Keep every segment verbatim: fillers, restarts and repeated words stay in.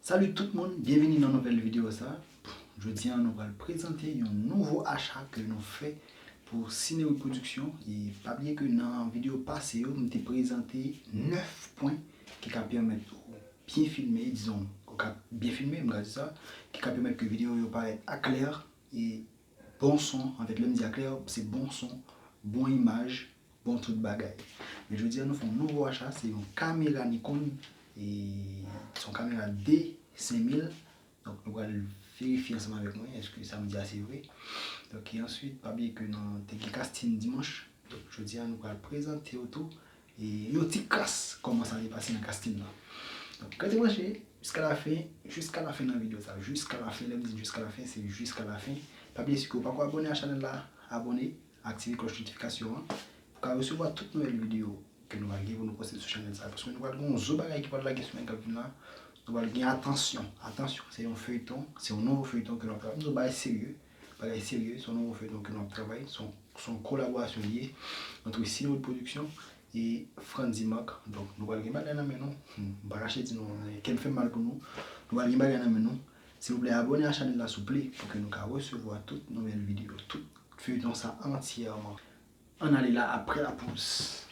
Salut tout moun, byenvini nan nouvèl videyo sa. Jodi a nou pral prezante yon nouvo acha ke nou fè pou Cinewood Production. E pa bliye ke nan videyo pase yo, m te prezante nèf pwen ki ka pèmèt ou byen filme, dizon, ou ka byen filme, m ka di sa, ki ka pèmèt ke videyo yo parèt aklè e bon son. Anfèt, lè m di aklè, se bon son, bon imaj, bon tout bagay. Men jodi a, nou fè yon nouvo acha, se yon kamera Nikon, e se yon kamera D senk mil. Donk, nou pral verifye ansanm avèk mwen, èske sa m di a se vre. Donk, e answit, pa bliye ke nou te gen casting dimanch. Donk, jodi a, nou pral prezante yo tou. E yon ti kras kòman sa te pase nan casting nan. Donk, rete branche jiska lafen, jiska lafen nan videyo sa. Jiska lafen, lè m di jiska lafen, se jiska lafen. Pa bliye, si ke w pako abòne a chanèl la, abòne, aktive klòch notifikasyon an pou w ka resevwa tout nouvèl videyo ke nou pral gen pou nou poste sou chanèl sa. Paske nou pral gen yon zo bagay ki pral lage semèn k ap vin la. Nou pral gen Atansyon. Atansyon, se yon feyton, se yon nouvo feyton ke nou ap travay. Nou bagay serye, bagay serye, se yon nouvo feyton ke nou ap travay. Se yon, se yon kolaborasyon li ye ant Cinewood Production e Franzy Marc. Donk, nou pral gen bagay nan men nou. Hmm, m pa kache di nou, men kè m fè m mal pou nou. Nou pral gen bagay nan men nou. Silvouplè, abòne a chanèl la, souple, pou ke nou ka resevwa tout nouvèl videyo, tout feyton sa antyèman. Ann ale la, aprè lapoz.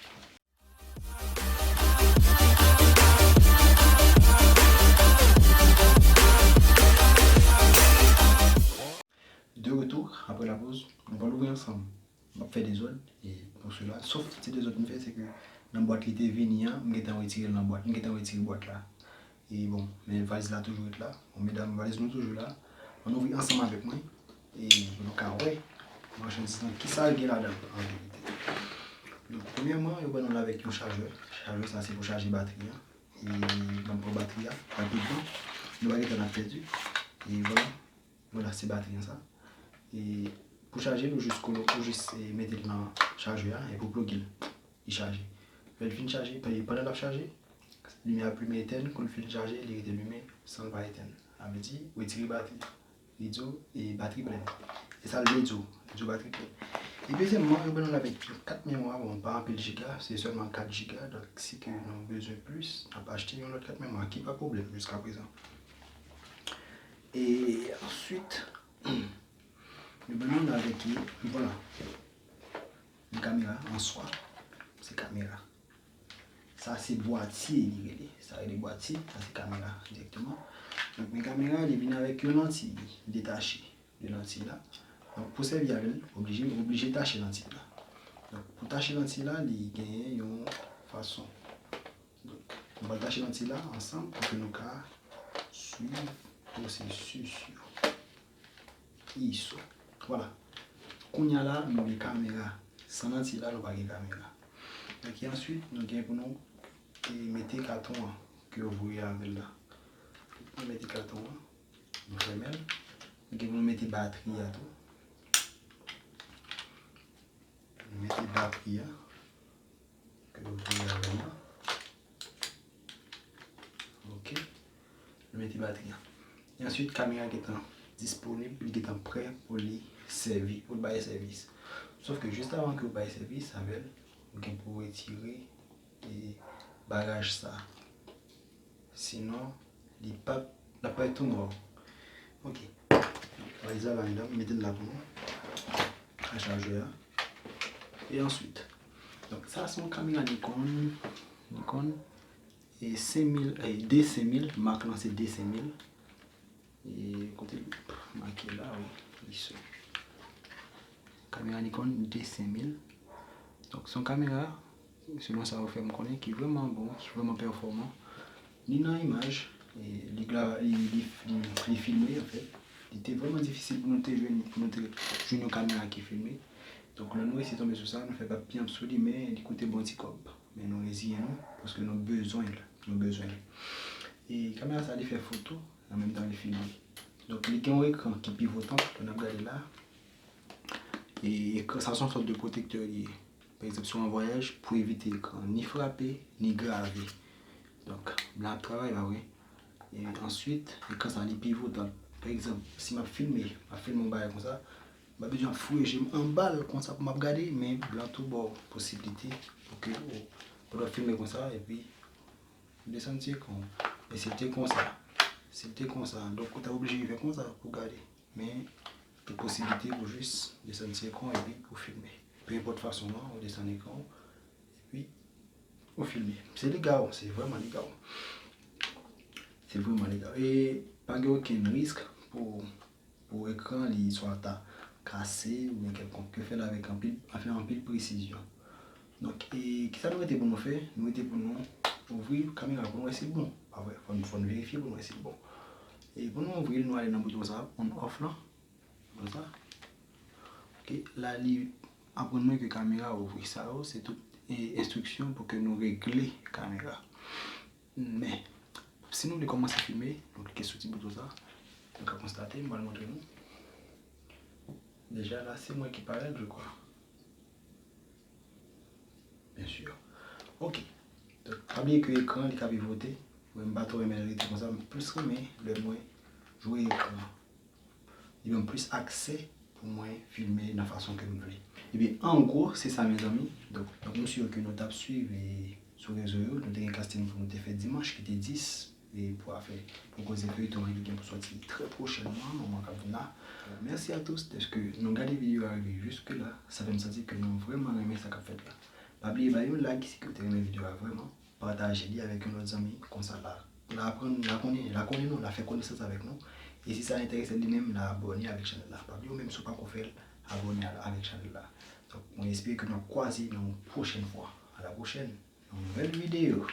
De retour, aprè lapoz, nou pral ouvri ansanm. M ap fè dezòd, e pou sela, sof ti dezòd m fè, se ke nan bwat li te vini an, m gentan retire l nan bwat, m gentan retire bwat la. E bon, men valiz la toujou ret la. Bon, medam, valiz nou toujou la. Ann ouvri ansanm avèk mwen. E pou nou ka wè machandiz lan, kisa l gen ladan l, an verite. Donk, premyèman, yo ban nou l avèk yon chajè. Chajè sa, se pou chaje batri an. E ban m pran batri a, rapidman. Nou pa gen tan n ap pèdi. E vwala. Vwala, se batri an sa. E pou chaje l, ou jis kolo-, ou jis, e, mete l nan chajè a, epi w ploge l. Li chaje. Lè l fin chaje, pa-, pandan l ap chaje, limyè a ap limen etèn, kou l fin chaje, li rete limen san l pa etèn. Sa vle di, ou retire batri. Li di w, e, batri plèn. E sa l vle di w, li di w batri plèn. E dezyèmman, yo ban nou l avèk yon kat memwa, bon, pa anpil jiga, se sèlman kat jiga, donk si ke nou bezwen plis, n ap achte yon lòt kat memwa, ki pa pwoblèm jiska prezan. E answit, yo ban nou l avèk, vwala, yon kamera an swa, se kamera. Sa se bwatye li rele. Sa rele bwatye, sa se kamera dirèkteman. Donk, men kamera, li vin avèk yon lantiy detache de lantiy la. Donk, pou sèvi avè l, oblije, oblije tache lantiy la. Donk, pou tache lantiy la, li genyen yon fason. Donk, nou pral tache lantiy la ansanm pou ke nou ka swiv pwosesis yo. Iso. Vwala. Kounye a la, nou gen kamera. San lantiy la, nou pa gen kamera. Donk, e answit, nou gen pou nou, e, mete katon an ke yo voye avè l la. Nou mete katon an, nou fèmen l. Nou gen pou nou mete batri a tou. Nou mete batri a. Ke nou voye avè l la. Ok. Nou mete batri a. E answit, kamera gentan disponib, li gentan prè pou li sèvi, pou l bay sèvis. Sòf ke jis avan ke w bay sèvis avè l, ou gen pou w retire, e, baraj sa. Sinon, li p ap, l ap parèt tou nwa. Ok. Valiz la la anndan, mete l la pou nou. A chajè a. E answit. Donk, sa se yon kamera Nikon, Nikon, e senk mil, e de senk mil, mak lan se de senk mil. E kote l make la, wi, li sou. Kamera Nikon de senk mil. Donk, se yon kamera, selon sa yo fè m konnen, ki vrèman bon, ki vrèman pèfòman. Ni nan imaj, e li gra-, li, li, li, li filme, anfèt. Li te vrèman difisil pou nou te jwenn, pou nou te jwenn yon kamera ki filme. Donk, lè nou resi tonbe sou sa, nou fè pa pyanp sou li, men li koute bon ti kòb. Men nou reziyen nou, paske nou bezwen l. Nou bezwen l. E kamera sa, li fè foto, an menm tan li filme. Donk, li gen yon ekran ki pivotan, lè n ap gade la. E ekran sa, se yon sòt de pwotektè li ye. Pa egzanp, si w an vwayaj, pou evite ekran ni frape, ni grave. Donk, blan ap travay, pa vre? E answit, ekran sa, li pivotan. Pa egzanp, si m ap filme, m ap filme yon bagay konsa, m pa bezwen ap foure je m anba l konsa pou m ap gade, men blan tou ba w posiblite pou ke ou, pandan w ap filme konsa, epi desann ti ekran w. Men si l te konsa, Si l te konsa, donk ou ta oblije rive konsa pou gade. Men, gen posiblite pou jis desann ti ekran w epi pou filme. Pe enpòt fason an, ou desann ekran w, epi ou filme. Se legal, se vrèman legal. Se vrèman legal. E pa gen okenn risk pou, pou ekran li swa ta kase oubyen kèlkonk. Ke fè l avèk anpil, anfen, anpil presizyon. Donk, e kisa nou rete pou nou fè? Nou rete pou nou ouvri kamera pou nou wè si l bon. Pa vre? Fò n, fò n verifye pou nou wè si l bon. E pou nou ouvri l, nou ale nan bouton sa, on off lan. Konsa. Ok, la li aprann mwen ke kamera ouvri. Sa yo, se tout e, enstriksyon pou ke nou regle kamera. Men, si nou vle kòmanse filme, nou klike sou ti bouton sa. Nou ka konstate, m pral montre nou. Deja la, se mwen ki parèt, je crois. Byen si. Ok. Donk, pa bliye ke ekran, li ka pivote. Mwen, m pa twò renmen l rete konsa, m plis renmen lè mwen jwe ekran. Li ban m plis aksè pou mwen filme nan fason ke m vle. Ebyen, an gwo, se sa, mezanmi. Donk, donk, m si ke nou t ap swiv e sou rezo yo, nou te gen casting pou nou te fè dimanch, ki te dis, e pou afè, pou koze feyton an ki gen pou sòti trè pwochènman, moman k ap vin la. Mèsi a tous dèske nou gade videyo a rive jiske la. Sa fè m santi ke nou vrèman renmen sa k ap fèt la. Pa bliye bay yon like si ke w te renmen videyo a vrèman. Pataje li avèk yon lòt zanmi. Konsa la, la aprann, la konnen, la konnen nou, la fè konesans avèk nou. E si sa enterese l li menm, la abòne avèk chanèl la. Pa bliye ou menm si w pako fè l, abòne a- avèk chanèl la. Donk, mwen espere ke n ap kwaze nan yon pwochèn fwa. A la pwochèn, nan yon nouvèl videyo.